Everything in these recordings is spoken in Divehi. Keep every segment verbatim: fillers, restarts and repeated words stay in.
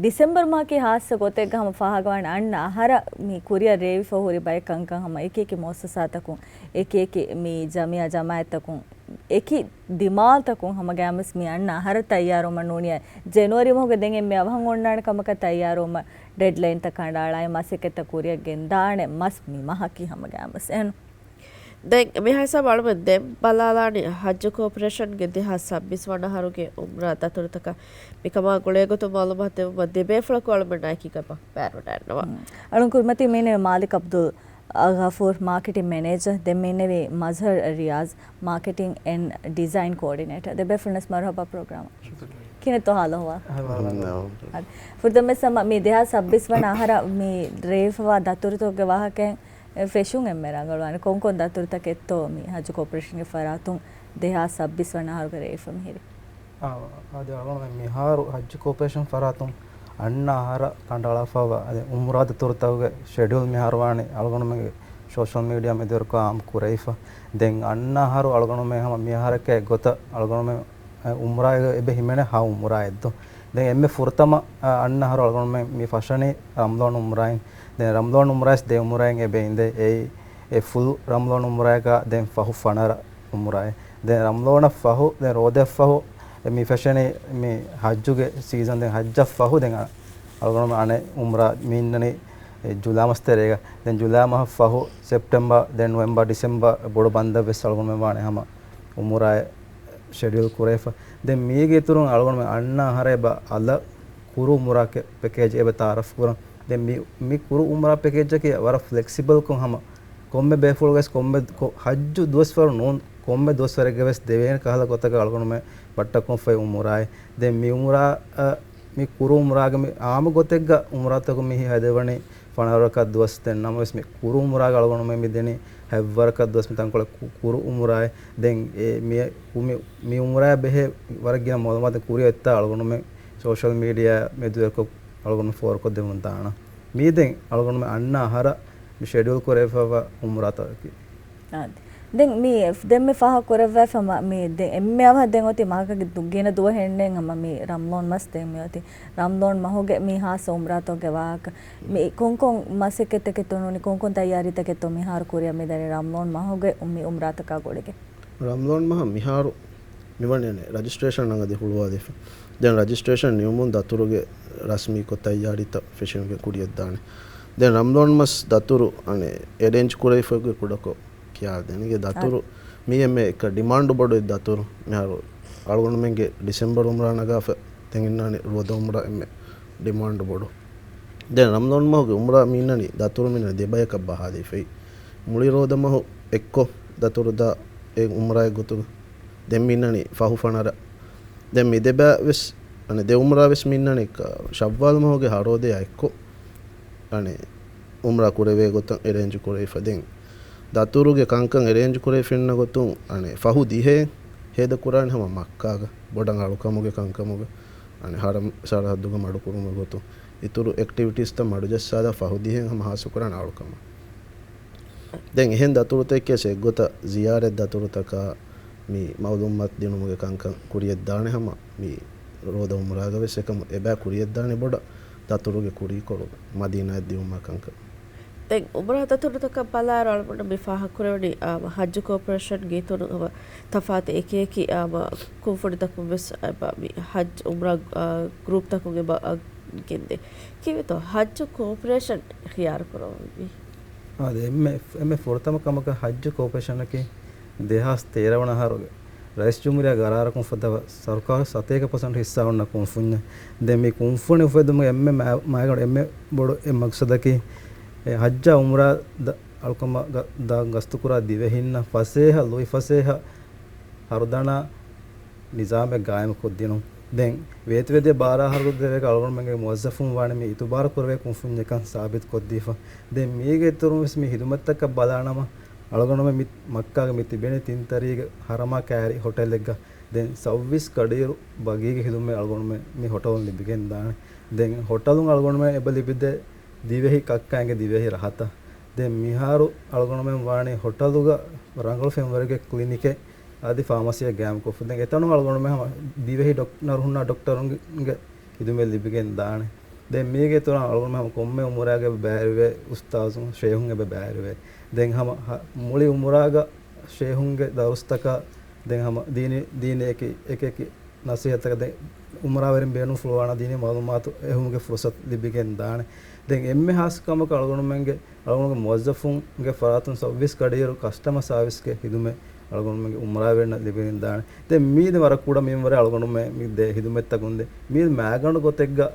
ޑިސެމްބަރު މަހަކީ ހާއްސަ ގޮތެއްގަ ހަމަ ފާހަގަވާނެ އަންނަ އަހަރަށް މި ކުރިއަށް ރޭވިފަ ހުރި ބައެއް ކަންކަން ހަމަ އެކި އެކި މުއައްސަސާތަކުން، އެކި އެކި މި ޖަމިއްޔާ ޖަމާއަތްތަކުން، އެކި ދިމާލްތަކުން ހަމަ ގައިމުވެސް މި އަންނަ އަހަރަށް ތައްޔާރުވުމަށް ނޫނީ. ޖެނުއަރީ މަހުގެ ދެން އެންމެ އަވަހަށް އޮންނާނެ ކަމަކަށް ތައްޔާރުވުމަށް ޑެޑްލައިންތައް ކަނޑައަޅާއި މަސައްކަތްތައް ކުރިއަށް ގެންދާނެ މަސް މި މަހަކީ ހަމަ ގައިމުވެސް އެހެން. ދެން މި ހިސާބަށް އަޅުމެން ދެން ބަލާލާނީ ޙައްޖު ކޯޕަރޭޝަންގެ ދެހާސް ސައްބީސް ވަނަ އަހަރުގެ އުމްރާ ދަތުރުތަކަށް. މިކަމާ ގުޅޭގޮތުން މަޢުލޫމާތު ދެއްވުމަށް ދެބޭފުޅަކު އަޅުމެންނާ އެކީގަ ބަ-، ބައިވެރިވަޑައިގަންނަވާ. މް. އަޅުން ކުރިމަތީ މީނެ މާލިކް ޢަބްދުލް ޣަފޫރު، މާކެޓިން މެނޭޖަރ، ދެން މީނެވި މަޒްހަރު ރިޔާޒް، މާކެޓިން އެންޑް ޑިޒައިން ކޯޑިނޭޓަރ. ދެބޭފުޅުންނަސް މަރުޙަބާ ޕްރޮގްރާމަށް. ކިހިނެއްތޯ ޙާލު އަޙްވާލު؟ އަދި ފުރަތަމަ މި ދެހާސް ސައްބީސް ވަނަ އަހަރަށް މި ރޭވިފަވާ ދަތުރުތަކުގެ ވާހަކައިން ފެށުން އެންމެ ރަނގަޅުވާނެ. ކޮންކޮން ދަތުރުތަކެއްތޯ މި ޙައްޖު ކޯޕަރޭޝަންގެ ފަރާތުން ދެހާސް ސައްބީސް ވަނަ އަހަރުގަ ރޭވިފަ މިހިރީ؟ އާ، އާދެ، އަޅުގަނޑުމެން މިހާރު ޙައްޖު ކޯޕަރޭޝަން ފަރާތުން އަންނަ އަހަރަށް ކަނޑައަޅާފައިވާ، އަދި އުމްރާ ދަތުރުތަކުގެ ޝެޑިއުލް މިހާރު ވާނީ އަޅުގަނޑުމެންގެ ސޯޝަލް މީޑިއާ މެދުވެރިކޮށް އާއްމު ކުރެވިފަ. ދެން އަންނަ އަހަރު އަޅުގަނޑުމެން ހަމަ މިއަހަރެކޭ ގޮތަށް އަޅުގަނޑުމެން އުމްރާއެއް އެބަ ހިމެނޭ ހަ އުމްރާއެއްދޯ. ދެން އެންމެ ފުރަތަމަ، އަ، އަންނަ އަހަރު އަޅުގަނޑުމެން މި ފަށަނީ ރަމްޟާން އުމްރާއިން. ދެން ރަމްޟާން އުމްރާވެސް ދެ އުމްރާއިން އެބަ އިނދޭ. އެއީ އެ ފުލް ރަމްޟާން އުމްރާއަކާ ދެން ފަހު ފަނަރަ އުމްރާއެއް. ދެން ރަމްޟާނަށް ފަހު، ދެން ރޯދައަށް ފަހު، މި ފެށެނީ މި ޙައްޖުގެ ސީޒަން. ދެން ޙައްޖަށް ފަހު ދެން އަ-، އަޅުގަނޑުމެން އަނެއް އުމްރާ މި އިންނަނީ އެ ޖުލާ މަސް ތެރޭގަ. ދެން ޖުލާ މަހަށް ފަހު ސެޕްޓެމްބަރ، ދެން ނޮވެމްބަރ، ޑިސެމްބަރ ބޮޑު ބަންދަށް ވެސް އަޅުގަނޑުމެން ވާނެ ހަމަ އުމުރާއެއް ޝެޑިއުލް ކުރެވިފަ. ދެން މީގެ އިތުރުން އަޅުގަނޑުމެން އަންނަ އަހަރަށް އެބަ އަލަށް ކުރު އުމުރާ ކެ-، ޕެކޭޖް އެބަ ތަޢާރަފް ކުރަން. ދެން މި، މި ކުރު އުމުރާ ޕެކޭޖަކީ ވަރަށް ފްލެކްސިބަލްކޮށް ހަމަ ކޮންމެ ބޭފުޅުގެސް ކޮންމެ ކޮ-، ޙައްޖު ދުވަސްވަރު ނޫން، ކޮންމެ ދުވަސްވަރެއްގެ ވެސް ދެވޭނެ ކަހަލަ ގޮތަކަށް އަޅުގަނޑުމެން ބައްޓަކޮށްފައި އުމުރާއެއް. ދެން މި އުމުރާ، އަ، މި ކުރު އުމުރާގެ މި އާއްމު ގޮތެއްގަ އުމުރާތަކުން މި ހަދެވަނީ ފަނަރަ ރަކަތް ދުވަސް. ދެން ނަމަވެސް މި ކުރު އުމުރާގަ އަޅުގަނޑުމެން މި ދެނީ ހަތްވަރަކަށް ދުވަސް މި ތަންކޮޅެއް ކު-، ކުރު އުމުރާއެއް. ދެން އެ މި، މި، މި އުމުރާއާ ބެހޭ ވަރަށް ގިނަ މަޢުލޫމާތު ކުރިއަށް އޮތްތާ އަޅުގަނޑުމެން ސޯޝަލް މީޑިއާ މެދުވެރިކޮށް އަޅުގަނޑު ފޯރުކޮށްދެމުން ދާނަން. މީ ދެން އަޅުގަނޑުމެން އަންނަ އަހަރަށް މި ޝެޑިއުލް ކުރެވިފައިވާ އުމުރާތަކަކީ. އާދެ. ދެން މި ދެންމެ ފާހަގަ ކުރެއްވާފަ މަ-، މި ދެ-، އެންމެ އަވަހަށް ދެން އޮތީ މަހަކަށް ދު-، ގިނަ ދުވަހެއް ނެތް ހަމަ މި ރަމްޟާން މަސް ދެން މި އޮތީ. ރަމްޟާން މަހުގެ މި ހާއްސަ އުމްރާތަކުގެ ވާހަކަ. މި ކޮންކޮން މަސައްކަތްތަކެއްތޯ ނޫނީ ކޮންކޮން ތައްޔާރީތަކެއްތޯ މިހާރު ކުރިއަށް މިދަނީ ރަމްޟާން މަހުގެ މި އުމްރާތަކާ ގުޅިގެން؟ ރަމްޟާން މަހަށް މިހާރު މިވަނީ ރަޖިސްޓްރޭޝަން އަދި ހުޅުވާލިފަ. ދެން ރަޖިސްޓްރޭޝަން ނިމުމުން ދަތުރުގެ ރަސްމީކޮށް ތައްޔާރީތައް ފެށިގެން ކުރިއަށްދާނެ. ދެން ރަމްޟާން މަސް ދަތުރު އަނެއް އެރޭންޖް ކުރެވިފައި ކުޑަކޮށް ކިޔާދޭނެ. އާ. ދަތުރު މީ އެންމެ އެކަ ޑިމާންޑު ބޮޑު ދަތުރު. މިހާރު އަޅުގަނޑުމެންގެ ޑިސެމްބަރު އުމްރާ ނަގާފަ ދެން އިންނާނެ ރޯދަ އުމްރާ އެންމެ ޑިމާންޑު ބޮޑު. ދެން ރަމްޟާން މަހުގެ އުމްރާ މި އިންނަނީ ދަތުރު މި އިންނަނީ ދެ ބަޔަކަށް ބަހާލިފައި. މުޅި ރޯދަ މަހު އެއްކޮށް ދަތުރު ދާ އެ އުމްރާއެއް ގޮތުގަ. ދެން މި އިންނަނީ ފަހު ފަނަރަ. ދެން މި ދެ ބައި ވެސް، އަނެއް ދެ އުމްރާ ވެސް މި އިންނަނީ ކަ-، ޝައްވާލް މަހުގެ ހަ ރޯދަޔާ އެއްކޮށް. އަނެއް އުމްރާ ކުރެވޭ ގޮތަށް އެރޭންޖް ކުރެވިފަ. ދެން ދަތުރުގެ ކަންކަން އެރޭންޖް ކުރެވިފަ އިންނަ ގޮތުން، އަނެއް ފަހު ދިހައެއް ހޭދަ ކުރާނެ ހަމަ މައްކާގަ ބޮޑަށް އަޅުކަމުގެ ކަންކަމުގަ، އަނެއް ހަރަމް ސަރަހައްދުގަ މަޑުކުރުމުގެ ގޮތުން. އިތުރު އެކްޓިވިޓީސްތައް މަޑުޖައްސާލާ ފަހު ދިހައެއް ހަމަ ހާއްސަ ކުރާނެ އަޅުކަމަށް. ދެން އެހެން ދަތުރުތަކެއް އެއްގޮތަށް ޒިޔާރަތް ދަތުރުތަކާ މި މަޢުލޫމާތު ދިނުމުގެ ކަންކަން ކުރިއަށްދާނެ ހަމަ މި ރޯދަ އުމްރާގަ ވެސް އެކަމު އެބަ ކުރިއަށްދާނެ ބޮޑަށް ދަތުރުގެ ކުރީކޮޅު މަދީނާއަށް ދިއުމާ ކަންކަން. ދެން އުމްރާ ދަތުރުތަކަށް ބަލާއިރު އަޅުގަނޑު މި ފާހަގަކުރެވެނީ، އާ، ޙައްޖު ކޯޕަރޭޝަންގެ އިތުރުން ތަފާތު އެކި އެކި، އާ، ކުންފުނިތަކުން ވެސް އެބަ މި ޙައްޖު އުމްރާ، އާ، ގްރޫޕްތަކުން އެބަ، އާ، ގެންދޭ. ކީއްވެތޯ ޙައްޖު ކޯޕަރޭޝަން ޚިޔާރު ކުރައްވަނީ؟ އާދެ، އެންމެ، އެންމެ ފުރަތަމަ ކަމަކަށް ޙައްޖު ކޯޕަރޭޝަނަކީ ދެހާސް ތޭރަ ވަނަ އަހަރުގެ ރައީސް ޖުމްހޫރިއްޔާ ގަރާރަކުން ފައްދަވާ ސަރުކާރު ސަތޭކަ ޕަސެންޓް ހިއްސާ އޮންނަ ކުންފުންޏެއް. ދެން މި ކުންފުނި އުފެއްދުމުގެ އެންމެ މާ-، މައިގަނޑު އެންމެ ބޮޑު އެއް މަގްސަދަކީ، އެ ޙައްޖާ އުމްރާ ދަ-، އަޅުކަމަށް ގަ-، ދާ ގަސްތުކުރާ ދިވެހިންނަށް ފަސޭހަ، ލުއިފަސޭހަ ހަރުދަނާ ނިޒާމެއް ގާއިމުކޮށްދިނުން. ދެން ވޭތުވެދިޔަ ބާރަ އަހަރުގެ ދެރަކަށް އަޅުގަނޑުމެންގެ މުވައްޒަފުން ވާނެ މި އިތުބާރު ކުރެވޭ ކުންފުންޏެއްކަން ސާބިތުކޮށްދީފަ. ދެން މީގެ އިތުރުން ވެސް މި ހިދުމަތްތަކަށް ބަލާނަމަ، އަޅުގަނޑުމެން މި މައްކާގެ މި ތިބެނީ ތިން ތަރީގެ ހަރަމާ ކައިރި ހޮޓެލެއްގަ. ދެން ސައުވީސް ގަޑިއިރު ބަގީގެ ހިދުމަތް އަޅުގަނޑުމެން މި ހޮޓަލުން ލިބިގެން ދާނެ. ދެން ހޮޓަލުން އަޅުގަނޑުމެން އެބަ ލިބިދޭ ދިވެހި ކައްކާގެ ދިވެހި ރަހަތައް. ދެން މިހާރު އަޅުގަނޑުމެން ވާނީ ހޮޓަލުގަ ރަނގަޅު ފެންވަރެއްގެ ކްލިނިކެއް އަދި ފާމަސީއެއް ގާއިމްކޮށްފަ. ދެން އެތަނުން އަޅުގަނޑުމެން ހަމަ ދިވެހި ޑޮކް-، ނަރުހުންނާ ޑޮކްޓަރުންގެ ހިދުމަތް ލިބިގެން ދާނެ. ދެން މީގެ އިތުރަށް އަޅުގަނޑު ހަމަ ކޮންމެ އުމުރާގެ ބައިވެރިވޭ އުސްތާޒުން ޝޭހުން އެބަ ބައިވެރިވޭ. ދެން ހަމަ ހަ-، މުޅި އުމުރާގަ ޝޭހުންގެ ދަރުސްތަކަށް ދެން ހަމަ ދީނީ، ދީނީ އެކި، އެކި އެކި ނަސޭހަތަކަށް ދެން އުމުރާވެރިން ބޭނުންފުޅުވާނަ ދީނީ މައުލޫމާތު އެހުމުގެ ފުރުސަތު ލިބިގެން ދާނެ. ދެން އެންމެ ހާސް ކަމަކަށް އަޅުގަނޑުމެންގެ، އަޅުގަނޑުގެ މުވައްޒަފުންގެ ފަރާތުން ސައުވީސް ގަޑިއިރު ކަސްޓަމަރ ސާވިސްގެ ހިދުމަތް އަޅުގަނޑުމެންގެ އުމުރާވެރިންނަށް ލިބިގެން ދާނެ. ދެން މީދެ ވަރަށް ކުޑަ މިންވަރެއް އަޅުގަނޑުމެން މި ދޭ ހިދުމަތްތަކުން ދޭ. މީ މައިގަނޑު ގޮތެއްގަ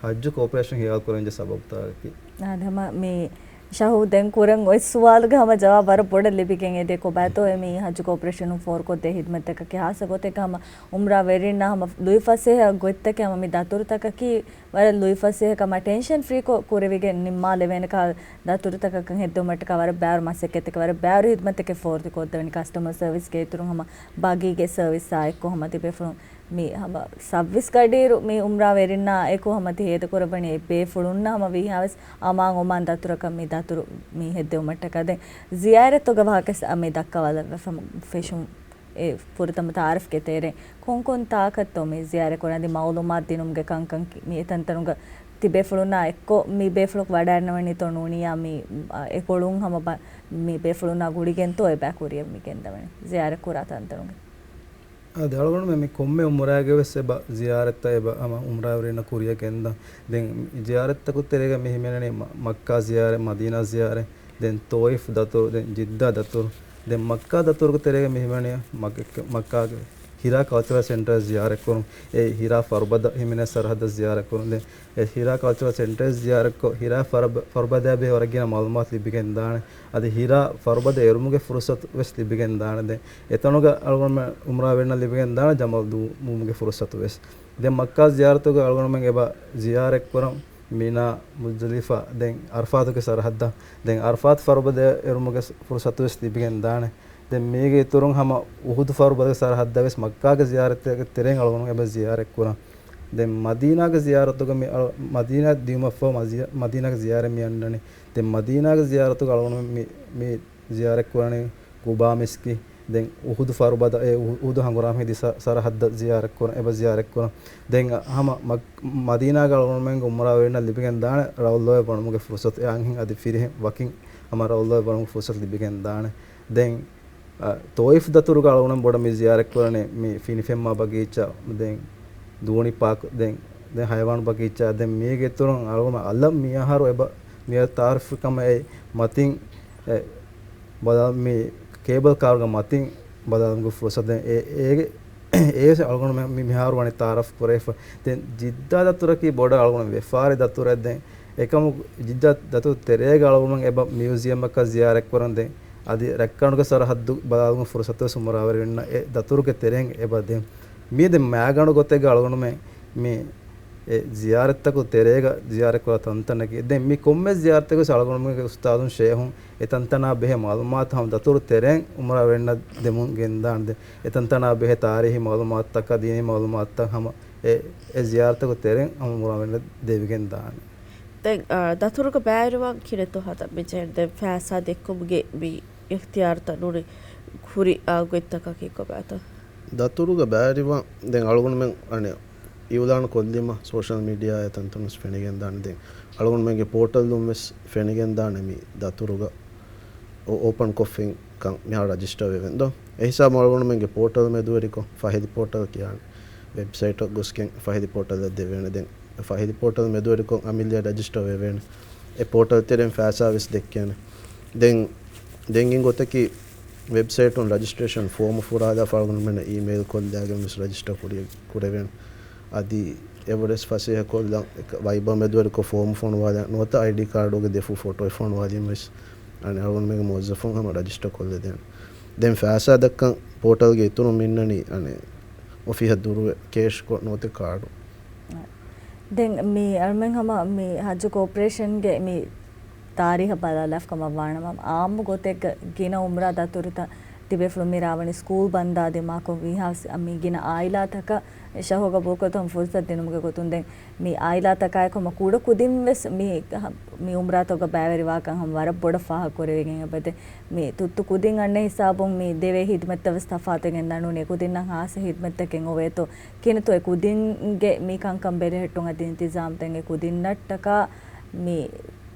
ހައްޖު ކޯޕަރޭޝަން ހިޔާލު ކުރަންޖެ ސަބަބުތަކަކީ. އާދެ، ހަމަ މި ޝަހޫ ދެން ކުރަން އޮތް ސުވާލުގެ ހަމަ ޖަވާބު ވަރަށް ބޮޑަށް ލިބިގެން އެދޭ. ކޮބާތޯ އެ މި ހައްޖު ކޯޕަރޭޝަނުން ފޯރުކޮށްދޭ ހިދުމަތްތަކަކީ؟ ހާއްސަ ގޮތެއްގަ ހަމަ އުމްރާ ވެރިންނާ ހަމަ ލުއިފަސޭހަ ގޮތްތަކެއް ހަމަ މި ދަތުރުތަކަކީ ވަރަށް ލުއިފަސޭހަ ކަމަށް ޓެންޝަން ފްރީކޮށް ކުރެވިގެން ނިންމާލެވޭނެ ކަހަލަ ދަތުރުތަކަކަށް ހެއްދެވުމަށްޓަކާ ވަރަށް ބައިވަރު މަސައްކަތްތަކެއް، ވަރަށް ބައިވަރު ހިދުމަތްތަކެއް ފޯރުކޮށްދެވެނީ. ކަސްޓަމަރ ސަރވިސްގެ އިތުރުން ހަމަ ބަގީގެ ސަރވިސްއާ އެއްކޮށް ހަމަ ތިބޭފުޅުން މި ހަމަ ސައުވީސް ގަޑިއިރު މި އުމްރާ ވެރިންނާ އެކު ހަމަ ތި ހޭދަކުރައްވަނީ އެ ބޭފުޅުންނަށް ހަމަ ވީހާވެސް އަމާން އޮމާން ދަތުރަކަށް މި ދަތުރު މި ހެއްދެވުމަށްޓަކާ. ދެން ޒިޔާރަތުގެ ވާހަކަ މި ދައްކަވާލައްވާފަ ފެށުން އެ ފުރަތަމަ ތައާރަފްގެ ތެރޭ ކޮންކޮން ތާކަށްތޯ މި ޒިޔާރަތް ކުރަން އަދި މައުލޫމާތު ދިނުމުގެ ކަންކަން މި އެތަންތަނުގަ ތިބޭފުޅުންނާ އެއްކޮށް މި ބޭފުޅަކު ވަޑައިންނަވަނީތޯ ނޫނިއްޔާ މި އެކޮޅުން ހަމަ ބަ-، މި ބޭފުޅުންނާ ގުޅިގެންތޯ އެބަ ކުރިއަށް މި ގެންދަވަނީ ޒިޔާރަތް ކުރާ ތަންތަނުގެ؟ އާދެ، އަޅުގަނޑުމެން މި ކޮންމެ އުމުރާގެ ވެސް އެބަ ޒިޔާރަތްތައް އެބަ ހަމަ އުމްރާވެރިންނަށް ކުރިއަށް ގެންދާ. ދެން ޒިޔާރަތްތަކު ތެރޭގަ މި ހިމެނެނީ މަ-، މައްކާ ޒިޔާރަތް، މަދީނާ ޒިޔާރަތް، ދެން ތޯއިފް ދަތުރު، ދެން ޖިއްދާ ދަތުރު. ދެން މައްކާ ދަތުރުގެ ތެރޭގަ މި ހިމެނެނީ މައް-، މައްކާގެ ހިރާ ކަލްޗަރަލް ސެންޓަރ ޒިޔާރަތް ކުރުން. އެ ހިރާ ފަރުބަދަ ހިމެނޭ ސަރަހައްދަށް ޒިޔާރަތް ކުރުން. ދެން އެ ހިރާ ކަލްޗަރަލް ސެންޓަރ ޒިޔާރަތްކޮށް، ހިރާ ފަރަބަ-، ފަރުބަދައާ ބެހޭ ވަރަށް ގިނަ މައުލޫމާތު ލިބިގެން ދާނެ. އަދި ހިރާ ފަރުބަދަ އެރުމުގެ ފުރުސަތު ވެސް ލިބިގެން ދާނެ. ދެން އެތަނުގަ އަޅުގަނޑުމެން އުމްރާވެރިންނަށް ލިބިގެން ދާނެ ޖަމަލް ދުވުމުގެ ފުރުސަތު ވެސް. ދެން މައްކާ ޒިޔާރަތުގަ އަޅުގަނޑުމެން އެބަ ޒިޔާރަތް ކުރަން މިނާ، މުޒްދަލިފާ، ދެން އަރަފާތުގެ ސަރަހައްދަށް، ދެން އަރަފާތު ފަރުބަދަ އެރުމުގެ ފުރުސަތު ވެސް ލިބިގެން ދާނެ. ދެން މީގެ އިތުރުން ހަމަ އުހުދު ފަރުބަދަ ސަރަހައްދަށް ވެސް މައްކާގެ ޒިޔާރަތެއްގެ ތެރެއިން އަޅުގަނޑު އެބަ ޒިޔާރަތް ކުރަން. ދެން މަދީނާގެ ޒިޔާރަތުގަ މި އަޅު-، މަދީނާ ދިޔުމަށްފަހު މަ-، ޒިޔާ-، މަދީނާގެ ޒިޔާރަތް މި އަންނަނީ. ދެން މަދީނާގެ ޒިޔާރަތުގަ އަޅުގަނޑު މި، މި ޒިޔާރަތް ކުރަނީ ގުބާ މިސްކިތް، ދެން އުހުދު ފަރުބަދަ، އެ އު-، އުހުދު ހަނގުރާމަ ހެދި ސަ-، ސަރަހައްދަށް ޒިޔާރަތް ކުރަން، އެބަ ޒިޔާރަތް ކުރަން. ދެން ހަމަ މަ-، މަދީނާގަ އަޅުގަނޑުމެންގެ އުމްރާވެރިންނަށް ލިބިގެން ދާނެ ރައުލާއަށް ވަނުމުގެ ފުރުސަތު. އެ އަންހެން އަދި ފިރިހެން ވަކިން ހަމަ ރައުލާއަށް ވަނުމުގެ ފުރުސަތު ލިބިގެން ދާނެ. ދެން އަ، ތޯއިފް ދަތުރުގަ އަޅުގަނޑު ބޮޑަށް މި ޒިޔާރަތް ކުރަނީ މި ފިނިފެންމާ ބަގީޗާ، ދެން ދޫނި ޕާކް، ދެން، ދެން ހަޔަވާން ބަގީޗާ، ދެން މީގެ އިތުރުން އަޅުގަނޑު އަލަށް މި އަހަރު އެބަ މި ތާރަފް ކަމަށް އެ މަތިން އެ ބަލާ މި ކޭބަލް ކާރުގެ މަތިން ބަލާލުމުގެ ފުރުސަތު ދެން އެ، އޭގެ، އޭގެ އަޅުގަނޑު މި، މި މިހާރު ވަނީ ތާރަފް ކުރެވިފަ. ދެން ޖިއްދާ ދަތުރަކީ ބޮޑަށް އަޅުގަނޑު ވިޔަފާރި ދަތުރެއް ދެން. އެކަމު ޖިއްދާ ދަތުރު ތެރޭގަ އަޅުގަނޑު އެބަ މިއުޒިއަމަކަށް ޒިޔާރަތް ކުރަން ދެން. އަދި ރައްކަނޑުގެ ސަރަހައްދު ބަލާލުމުގެ ފުރުސަތު ވެސް އުމުރާވެރިންނަށް އެ ދަތުރުގެ ތެރެއިން އެބަ ދެން. މީ ދެން މައިގަނޑު ގޮތެއްގަ އަޅުގަނޑުމެން މި އެ ޒިޔާރަތްތަކު ތެރޭގަ ޒިޔާރަތް ކުރާ ތަންތަނަކީ. ދެން މި ކޮންމެ ޒިޔާރަތެއް ވެސް އަޅުގަނޑުމެންގެ އުސްތާޛުން ޝޭހުން އެ ތަންތަނާ ބެހޭ މައުލޫމާތު ހަމަ ދަތުރު ތެރެއިން އުމުރާވެރިންނަށް ދެމުން ގެންދާނެ. ދެން އެ ތަންތަނާ ބެހޭ ތާރީހީ މައުލޫމާތުތަކާ ދީނީ މައުލޫމާތުތައް ހަމަ އެ، އެ ޒިޔާރަތްތަކު ތެރެއިން ހަމަ އުމުރާވެރިންނަށް ދެވިގެން ދާނެ. ދެން، އާ، ދަތުރުގަ ބައިވެރިވާން ކިހިނެއްތޯ ހަދަން މިޖެހެނީ؟ ދެން ފައިސާ ދެއްކުމުގެ މި އިޚްތިޔާރުތައް ނޫނީ ހުރި، އާ، ގޮތްތަކަކީ ކޮބާތޯ؟ ދަތުރުގަ ބައިވެރިވާން ދެން އަޅުގަނޑުމެން އަނެއް އިއުލާނު ކޮށްލީމަ ސޯޝަލް މީޑިއާއާ ތަންތަނުން ވެސް ފެނިގެންދާނެ. ދެން އަޅުގަނޑުމެންގެ ޕޯޓަލުން ވެސް ފެނިގެންދާނެ މި ދަތުރުގަ އޯ-، އޯޕަން ކޮށްފިން ކަން މިހާރު ރަޖިސްޓަރ ވެވެން ދޯ. އެ ހިސާބުން އަޅުގަނޑުމެންގެ ޕޯޓަލް މެދުވެރިކޮށް ފަހެދި ޕޯޓަލް ކިޔާނެ. ވެބްސައިޓަށް ގޮސްގެން ފަހެދި ޕޯޓަލަށް ދެވޭނެ. ދެން ފަހެދި ޕޯޓަލް މެދުވެރިކޮށް އަމިއްލައަށް ރަޖިސްޓަރ ވެވޭނެ. އެ ޕޯޓަލް ތެރެއިން ފައިސާ ވެސް ދެއްކޭނެ. ދެން، ދެން އިން ގޮތަކީ ވެބްސައިޓުން ރަޖިސްޓްރޭޝަން ފޯމު ފުރާލާފަ އަޅުގަނޑުމެންނަށް އީމެއިލް ކޮށްލާގެން ވެސް ރަޖިސްޓަރ ކުރިޔަށް ކުރެވޭނެ. އަދި އެވަރެސް ފަސޭހަ ކޮށްލަން ވައިބާ މެދުވެރިކޮށް ފޯމު ފޮނުވާލާ ނުވަތަ އައިޑީ ކާޑުގެ ދެފުށް ފޮޓޯ ފޮނުވާލީމަ ވެސް އަނެއް އަޅުގަނޑުމެންގެ މުވައްޒަފުން ހަމަ ރަޖިސްޓަރ ކޮށްލަދޭނެ. ދެން ފައިސާ ދައްކަން ޕޯޓަލްގެ އިތުރުން އިންނަނީ އަނެއް އޮފީހަށް ދުރުވެ ކޭޝް ކޮށް ނުވަތަ ކާޑު. ދެން މި އަޅުމެން ހަމަ މި ހައްޖު ކޯޕަރޭޝަންގެ މި ތާރީހަށް ބަލާލާފަ ކަމަށް ވާނަމަ، އާއްމު ގޮތެއްގަ ގިނަ އުމްރާ ދަތުރުތައް ތިބޭފުޅުން މި ރާވަނީ ސްކޫލް ބަންދާ ދިމާކޮށް ވީހާވެސް މި ގިނަ އާއިލާތަކަށް ޝަހުގަ ބޯކޮތު ހަމަ ފުރުސަތު ދިނުމުގެ ގޮތުން ދެން މި އާއިލާތަކާއެކު ހަމަ ކުޑަ ކުދިން ވެސް މި، މި އުމްރާތަކުގަ ބައިވެރިވާކަން ހަމަ ވަރަށް ބޮޑަށް ފާހަގަ ކުރެވިގެން އެބަދެ މި ތުއްތު ކުދިން އަންނަ ހިސާބުން މި ދެވޭ ހިދުމަތްތައް ވެސް ތަފާތު ގެންދާނޫނީ އެ ކުދިންނަށް ހާއްސަ ހިދުމަތްތަކެއް އޮވޭތޯ ކިހިނެއްތޯ އެ ކުދިންގެ މި ކަންކަން ބެލެހެއްޓުން އަދި އިންތިޒާމްތައް އެ ކުދިންނަށްޓަކާ މި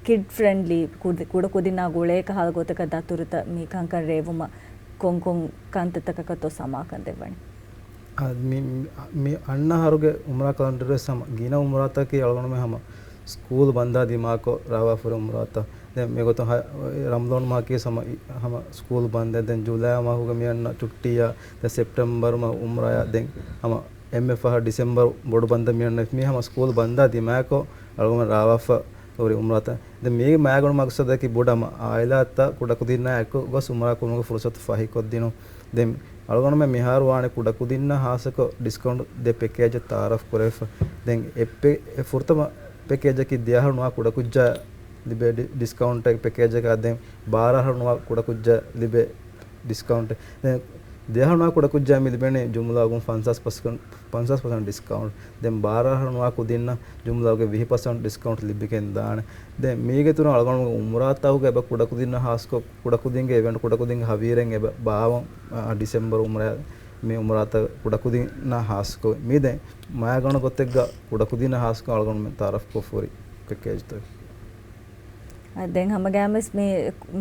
ކިޑް ފްރެންޑްލީ ކުދި-، ކުޑަ ކުދިންނާ ގުޅޭ ކަހަލަ ގޮތަކަށް ދަތުރުތައް މި ކަންކަން ރޭވުމަށް ކޮންކޮން ކަންތައްތަކަކަށްތޯ ސަމާކަން ދެއްވަނީ؟ އާ، މި، މި އަންނަ އަހަރުގެ އުމްރާ ކަލަންޑަރުވެސް ހަމަ ގިނަ އުމްރާތަކީ އަޅުގަނޑުމެން ހަމަ ސްކޫލް ބަންދާ ދިމާކޮށް ރާވާފަރި އުމްރާތައް. ދެން މިގޮތުން ހަ-، ރަމްޟާން މަހަކީ ހަމަ، ހަމަ ސްކޫލް ބަންދެއް. ދެން ޖުލައި މަހުގެ މި އަންނަ ޗުއްޓީއާ، ދެން ސެޕްޓެމްބަރު މަހު އުމްރާޔާ، ދެން ހަމަ އެންމެ ފަހަރު ޑިސެމްބަރު ބޮޑު ބަންދަށް މި އަންނަ މި ހަމަ ސްކޫލް ބަންދާ ދިމާކޮށް އަޅުގަނޑު ރާވާފަ ހުރި އުމްރާތައް. ދެން މީގެ މާގަނޑު މަގްސަދަކީ ބޮޑަށް އާއިލާތައް ކުޑަކުދިންނާ އެކު ގޮސް އުމްރާ ކުރުމުގެ ފުރުސަތު ފަހިކޮށްދިނުން. ދެން އަޅުގަނޑުމެން މިހާރު ވާނެ ކުޑަކުދިންނަށް ހާއްސަކޮށް ޑިސްކައުންޓް ދޭ ޕެކޭޖެއް ތައާރަފް ކުރެވިފަ. ދެން އެ ޕެ-، އެ ފުރަތަމަ ޕެކޭޖަކީ ދެއަހަރު ނުވާ ކުޑަކުއްޖާ ލިބޭ ޑި-، ޑިސްކައުންޓް ޕެކޭޖަކާ ދެން ބާރަ އަހަރު ނުވާ ކުޑަކުއްޖާ ލިބޭ ޑިސްކައުންޓް. ދެން ދެއަހަރު ނުވާ ކުޑަކުއްޖާ މި ލިބޭނީ ޖުމްލާގުން ފަންސާސް ޕަސެންޓް، ފަންސާސް ޕަސެންޓް ޑިސްކައުންޓް. ދެން ބާރަ އަހަރު ނުވާ ކުދިންނަށް ޖުމްލާގެ ވިހި ޕަސެންޓް ޑިސްކައުންޓް ލިބިގެން ދާނެ. ދެން މީގެ ތުރުން އަޅުގަނޑު އުމްރާތަކުގެ އެބަ ކުޑަކުދިންނަށް ހާއްސަކޮށް، ކުޑަކުދިންގެ އިވެންޓް ކުޑަކުދިންގެ ހަވީރެއް އެބަ ބާވަން، އަ، ޑިސެމްބަރު އުމްރާ މި އުމްރާތައް ކުޑަކުދިންނަށް ހާއްސަކޮށް. މީ ދެން މާގަނޑު ގޮތެއްގަ ކުޑަކުދިންނަށް ހާއްސަކޮށް އަޅުގަނޑުމެން ތައާރަފްކޮށްފަ ހުރި ޕެކޭޖްތައް. އަ، ދެން ހަމަގައިމުވެސް މި،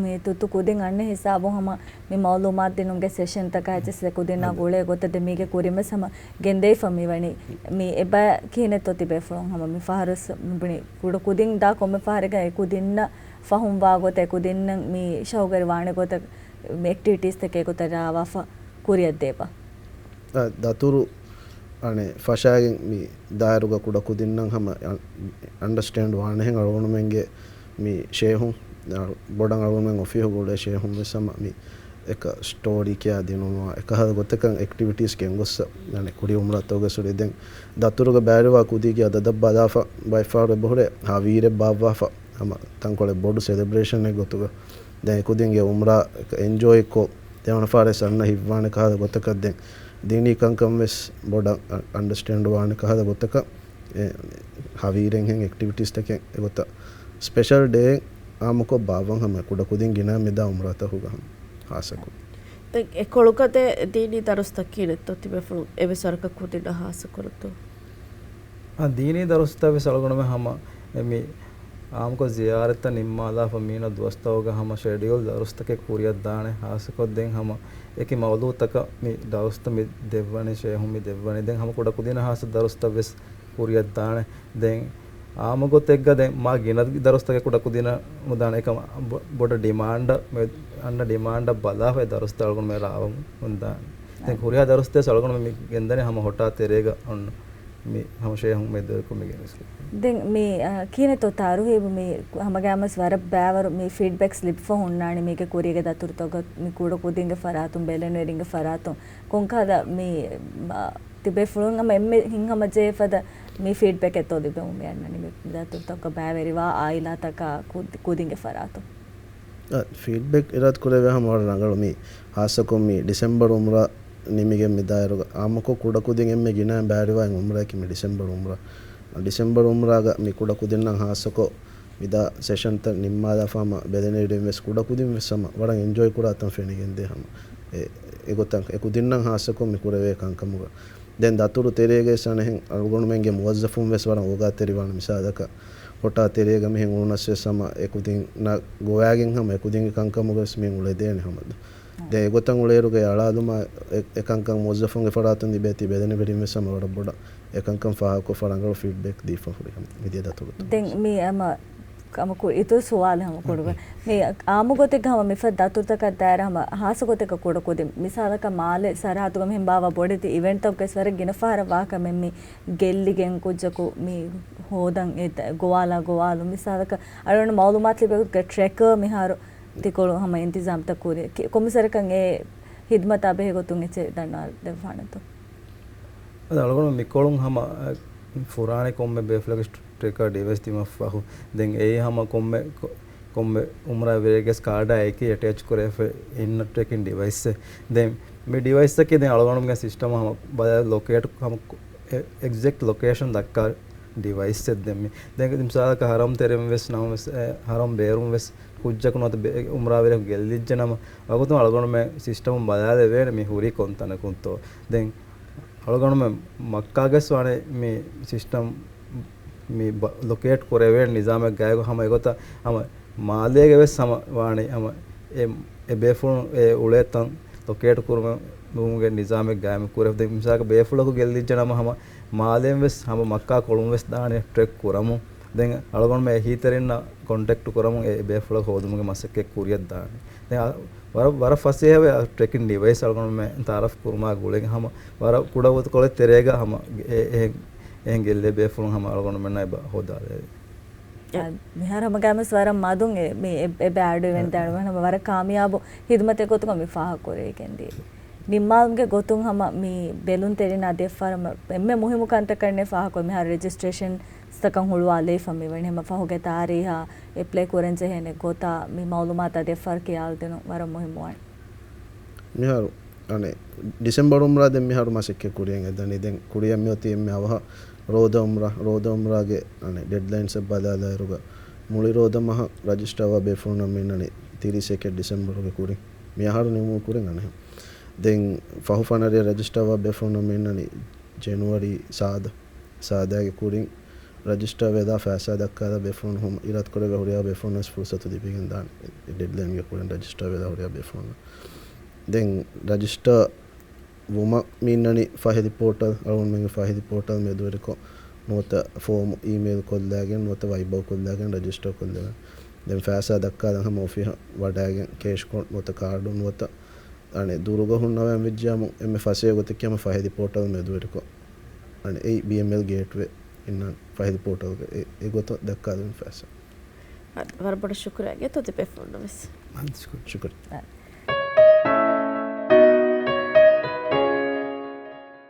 މި ތުއްތު ކުދިން އަންނަ ހިސާބުން ހަމަ މި މައުލޫމާތު ދިނުމުގެ ސެޝަންތަކާ އެއްޗެސް އެ ކުދިންނާ ގުޅޭ ގޮތަށް ދެން މީގެ ކުރިންވެސް ހަމަ ގެންދެވިފަ މިވަނީ. މި އެބަ ކިހިނެއްތޯ ތިބޭފުޅުން ހަމަ މި ފަހަރުވެސް މިބުނި ކުޑަ ކުދިން ދާ ކޮންމެ ފަހަރެއްގަ އެ ކުދިންނަށް ފަހުން ވާ ގޮތަށް އެ ކުދިންނަށް މި ޝަހުގަރި ވާނެ ގޮތަށް މި އެކްޓިވިޓީސްތަކެއް ގޮތަށް ރާވާފަ ކުރިއަށް ދޭބަ. އަ، ދަތުރު އަނެއް ފަށާގެން މި ދާއިރުގަ ކުޑަކުދިންނަށް ހަމަ އަން-، އަންޑަސްޓޭންޑް ވާނެހެން އަޅުގަނޑުމެންގެ މި ޝޭހުން، އަ، ބޮޑަށް އަޅުގަނޑުމެން އޮފީހުގަ އުޅޭ ޝޭހުން ވެސް ހަމަ މި އެކަ ސްޓޯރީ ކިޔާ ދިނުމާ އެކަހަލަ ގޮތަކަށް އެކްޓިވިޓީސް ގެންގޮއްސަ އަނެއް ކުރި އުމްރާތަކުގެ ސުރި ދެން ދަތުރުގެ ބައިވެރިވާ ކުދީގެ އަދަދަށް ބަލާފަ ބައެއްފަހަރު އެބަހުރޭ ހަވީރެއް ބާއްވާފަ ހަމަ ތަންކޮޅެއް ބޮޑު ސެލެބްރޭޝަނެއް ގޮތުގަ ދެން އެކުދިންގެ އުމްރާ އެންޖޯއިކޮށް ދެވަނަ ފަހަރެއް ސަންނަ ހިއްވާނެ ކަހަލަ ގޮތަކަށް ދެން ދީނީ ކަންކަން ވެސް ބޮޑަށް އަ-، އަންޑަސްޓޭންޑް ވާނެ ކަހަލަ ގޮތަކަށް އެ، ހަވީރެއްހެން އެކްޓިވިޓީސްތަކެއް އެގޮތަށް ސްޕެޝަލް ޑޭ އާއްމުކޮށް ބާއްވަން ހަމަ ކުޑަކުދިން ގިނަ މެދާ އުމްރާތަކުގަ ހަމަ ހާއްސަކޮށް. ދެން އެ ކޮޅުގަދަ ދީނީ ދަރުސްތައް ކިހިނެއްތޯ ތިބޭފުޅުން އެވެސް ވަރަކަށް ކުދިންނަށް ހާއްސަކުރަންތޯ؟ އާ، ދީނީ ދަރުސްތައް ވެސް އަޅުގަނޑުމެން ހަމަ އެ މި އާއްމުކޮށް ޒިޔާރަތްތައް ނިންމާލާފަ މީނަ ދުވަސްތަކުގަ ހަމަ ޝެޑިއުލް ދަރުސްތަކެއް ކުރިއަށް ދާނެ. ހާއްސަކޮށް ދެން ހަމަ އެކި މައުޟޫޢުތަކަށް މި ދަރުސްތައް މި ދެއްވަނީ، ޝޭހުން މި ދެއްވަނީ. ދެން ހަމަ ކުޑަކުދިންނަށް ހާއްސަ ދަރުސްތައް ވެސް ކުރިއަށް ދާނެ. ދެން އާއްމު ގޮތެއްގަ ދެން މާ ގިނަ ދަރުސްތަކެއް ކުޑަކުދިންނަށް ނުދާނެ. އެކަމަ ބޮ-، ބޮޑަށް ޑިމާންޑަށް މެ-، އަންނަ ޑިމާންޑަށް ބަލާފަ އެ ދަރުސްތައް އަޅުގަނޑުމެން ރާވަމުން ދާނެ. ދެން ހުރިހާ ދަރުސްތައް އަޅުގަނޑުމެން މި ގެންދަނީ ހަމަ ހޮޓާ ތެރޭގަ އޮންނަ މި ހަމަ ޝޭހުން މެދުވެރިކޮށް މި ގެނެސް. ދެން މި، އަ، ކިހިނެއްތޯ ތާރުހީބު މި ހަމަގައިމުވެސް ވަރަށް ބައިވަރު މި ފީޑްބެކްސް ލިބިފަ ހުންނާނެ މީގެ ކުރީގެ ދަތުރުތަކުގަ މި ކުޑަކުދިންގެ ފަރާތުން ބެލެނިވެރިންގެ ފަރާތުން ކޮންކަހަލަ މި، މަ، ތިބޭފުޅުން ހަމަ އެންމެ ހިތްހަމަޖެހޭ ފަދަ މި ފީޑްބެކެއްތޯ ލިބެމުން މި އަންނަނީ މި ދަތުރުތަކުގަ ބައިވެރިވާ އާއިލާތަކާ ކުދި-، ކުދިންގެ ފަރާތުން؟ އަ، ފީޑްބެކް އިރާދަކުރެވޭ ހަމަ ވަރަށް ރަނގަޅު މި ހާއްސަކޮށް މި ޑިސެމްބަރު އުމްރާ ނިމިގެން މި ދާއިރުގަ އާއްމުކޮށް ކުޑަކުދިން އެންމެ ގިނައިން ބައިވެރިވާ އުމްރާއަކީ މި ޑިސެމްބަރު އުމްރާ. ޑިސެމްބަރު އުމްރާގަ މި ކުޑަކުދިންނަށް ހާއްސަކޮށް މިދާ ސެޝަންތައް ނިންމާލާފަ ހަމަ ބެލެނިވެރިން ވެސް ކުޑަކުދިން ވެސް ހަމަ ވަރަށް އެންޖޯއި ކުރާ ތަން ފެނިގެންދޭ ހަމަ. އެ، އެގޮތަށް އެ ކުދިންނަށް ހާއްސަކޮށް މި ކުރެވޭ ކަންކަމުގަ ދެން ދަތުރު ތެރޭގައި ސަނެހެން އަޅުގަނޑުމެންގެ މުވައްޒަފުން ވެސް ވަރަށް އޯގާތެރިވާނެ. މިސާލަކަށް ހޮޓާ ތެރޭގަ މިހެން އުޅުނަސް ވެސް ހަމަ އެކުދިންނަށް ގޮވާގެން ހަމަ އެކުދިންގެ ކަންކަމުގަ ވެސް މިހެން އުޅެދޭނެ ހަމަ. ދެން އެގޮތަށް އުޅޭއިރުގައި އަޅާލުމާ އެ، އެކަންކަން މުވައްޒަފުންގެ ފަރާތުން ލިބޭތީ ބެލެނިވެރިން ވެސް ހަމަ ވަރަށް ބޮޑަށް އެކަންކަން ފާހަގަކޮށް ރަނގަޅު ފީޑްބެކް ދީފަ ހުރި ހަމަ މިދިޔަ ދަތުރުތައް. ދެން މި ހަމަ ހަމަ ކު-، އިތުރު ސުވާލެއް ހަމަ ކުޑަކޮށް. މި އާއްމު ގޮތެއްގަ ހަމަ މިފަދަ ދަތުރުތަކަށް ދާއިރު ހަމަ ހާއްސަ ގޮތެއްގަ ކުޑަކުދިން. މިސާލަކަށް މާލެ ސަރަހައްދުގަ މިހެން ބާއްވާ ބޮޑެތި އިވެންޓްތަކުގައި ވަރަށް ގިނަ ފަހަރަށް ވާކަމެއް މި ގެއްލިގެން ކުއްޖަކު މި ހޯދަން އެ ދަ-، ގޮވާލާ ގޮވާލުން. މިސާލަކަށް އަޅުގަނޑު މައުލޫމާތު ލިބޭ ގޮތުގަ ޓްރެކަރ މިހާރު ތިކޮޅު ހަމަ އިންތިޒާމްތައް ކުރި. ކި-، ކޮންމެ ސަރަކަށް އެ ހިދުމަތާ ބެހޭ ގޮތުން އެއްޗެއް ދަންނަވާ ދެއްވާނެތޯ؟ އަދި އަޅުގަނޑު މިކޮޅުން ހަމަ، އަ، ފުރާނަ ކޮންމެ ބޭފުޅަކަށް ޓްރެކަރ ޑިވައިސް ދިމަށްފަހު، ދެން އެއީ ހަމަ ކޮންމެ، ކޮ-، ކޮންމެ އުމްރާ ވެރިޔަކަސް ކާޑާ އެކީ އެޓޭޗް ކުރެވިފަ އިންނަ ޓްރެކިން ޑިވައިސްއެއް. ދެން މި ޑިވައިސްއަކީ ދެން އަޅުގަނޑުމެންގެ ސިސްޓަމަށް ހަމަ ބަލާ ލޮކޭޓް ހަމަ ކޮ-، އެގްޒެކްޓް ލޮކޭޝަން ދައްކާ ޑިވައިސްއެއް ދެންމެ. ދެން މިސާލަކަށް ހަރަމް ތެރެއިން ވެސް ނަމަވެސް، އެ، ހަރަމް ބޭރުން ވެސް ކުއްޖަކު ނުވަތަ އުމްރާވެރިޔަކު ގެއްލިއްޖެ ނަމަ، ވަގުތުން އަޅުގަނޑުމެން ސިސްޓަމުން ބަލާލެވޭނެ މި ހުރީ ކޮން ތަނަކުންތޯ. ދެން އަޅުގަނޑުމެން މައްކާގަސް ވާނެ މި ސިސްޓަމް މި ލޮކޭޓް ކުރެވޭނެ ނިޒާމެއް ގާތްގަ ހަމަ އެގޮތަށް ހަމަ މާލޭގެ ވެސް ހަމަ ވާނެ ހަމަ އެ، އެ ބޭފުޅުން އެ އުޅޭ ތަން ލޮކޭޓް ކުރުމުގެ ނިޒާމެއް ގާއިމް ކުރެވޭ. ދެން މިސާލަކަށް ބޭފުޅަކު ގެއްލިއްޖެ ނަމަ ހަމަ މާލޭން ވެސް ހަމަ މައްކާ ކޮޅުން ވެސް ދާނެ ޓްރެކް ކުރަމުން. ދެން އަޅުގަނޑުމެން އެހީތެރިންނަށް ކޮންޓެކްޓް ކުރަމުން އެ ބޭފުޅަކު ހޯދުމުގެ މަސައްކަތް ކުރިޔަށް ދާނެ. ދެން ވަރަށް، ވަރަށް ފަސޭހަވެ ޓްރެކިން ޑިވައިސް އަޅުގަނޑުމެން ތައާރަފް ކުރުމާ ގުޅިގެން ހަމަ ވަރަށް ކުޑަ ގޮތަކޮޅެއް ތެރޭގަ ހަމަ އެ، އެހެން، އެހެން ގެއްލޭ ބޭފުޅުން ހަމަ އަޅުގަނޑުމެންނާ އެބަ ހޯދާލެވޭ. މިހާރު ހަމަ ގާމެސް ވަރަށް މަދުން އެ، މި އެ، އެބަ އަޑު އިވެން ދާނު ހަމަ ވަރަށް ކާމިޔާބު ހިދުމަތެއް ގޮތުގަ މި ފާހަގަކުރެވިގެން ދިޔަ. ނިންމާލުމުގެ ގޮތުން ހަމަ މި ބެލުންތެރިންނާ ދެއްފަރަމަ އެންމެ މުހިއްމު ކަންތަކަށް ފާހަގަކޮށް މިހާރު ރެޖިސްޓްރޭޝަން ތަކަށް ހުޅުވާލައިފަ މިވަނީ ހަމަ ފަހުގެ ތާރީހާ އެޕްލައި ކުރަން ޖެހޭނެ ގޮތާ މި މައުލޫމާތާ ދެއްފަރު ކިޔާލަދިނުން ވަރަށް މުހިއްމުވާނެ. މިހާރު އަނެއް ޑިސެމްބަރު އުމްރާ ދެން މިހާރު މަސައްކަތް ކުރިޔަށް އެދަނީ. ދެން ކުރިޔަށް މިއޮތީ އެންމެ އަވަހަށް ރޯދަ އުމްރާ، ރޯދަ އުމްރާގެ އަނެއް ޑެޑްލައިންސް އެއް ބަލާލާއިރުގަ މުޅި ރޯދަ މަހަށް ރަޖިސްޓާވާ ބޭފުޅުންނަށް މި އިންނަނީ ތިރީސް އެކެއް ޑިސެމްބަރުގެ ކުރިން. މި އަހަރު ނިމުމުގެ ކުރިން އަނެއް. ދެން ފަހު ފަނަރަ ރަޖިސްޓާވާ ބޭފުޅުންނަށް މި އިންނަނީ ޖެނުއަރީ ސާދަ، ސާދަގެ ކުރިން ރަޖިސްޓާ ވެލާ ފައިސާ ދައްކާލާ ބޭފުޅުން ހަމަ އިރާދަކުރެއްވި ހުރިހާ ބޭފުޅުންނަށް ފުރުސަތު ލިބިގެން ދާނެ. ޑެޑްލައިންގެ ކުރިން ރަޖިސްޓާ ވެލާ ހުރިހާ ބޭފުޅުންނަށް. ދެން ރަޖިސްޓާ ވުމަށް މި އިންނަނީ ފަހެދި ޕޯޓަލް، އަޅުގަނޑުމެންގެ ފަހެދި ޕޯޓަލް މެދުވެރިކޮށް، ނުވަތަ ފޯމު އީމެއިލް ކޮށްލާގެން، ނުވަތަ ވައިބާ ކޮށްލާގެން ރަޖިސްޓާ ކޮށްލެވޭނެ. ދެން ފައިސާ ދައްކާލަން ހަމަ އޮފީހަށް ވަޑައިގެން ކޭޝް ކޯޑް ނުވަތަ ކާޑު ނުވަތަ އަނެއް ދުރުގަ ހުންނަވަން ވެއްޖިއްޔާމު އެންމެ ފަސޭހަ ގޮތަކީ ހަމަ ފަހެދި ޕޯޓަލް މެދުވެރިކޮށް އަނެއް އެއީ ބީއެމްއެލް ގޭޓްވޭ އިންނަން ފަހެދި ޕޯޓަލްގަ އެ، އެގޮތަށް ދައްކާލެވުން ފައިސާ. އަދި ވަރަށް ބޮޑަށް ޝުކުރިއްޔާ ތޮތި ބޭފުޅުންނަށް ވެސް. ޝުކުރިއްޔާ.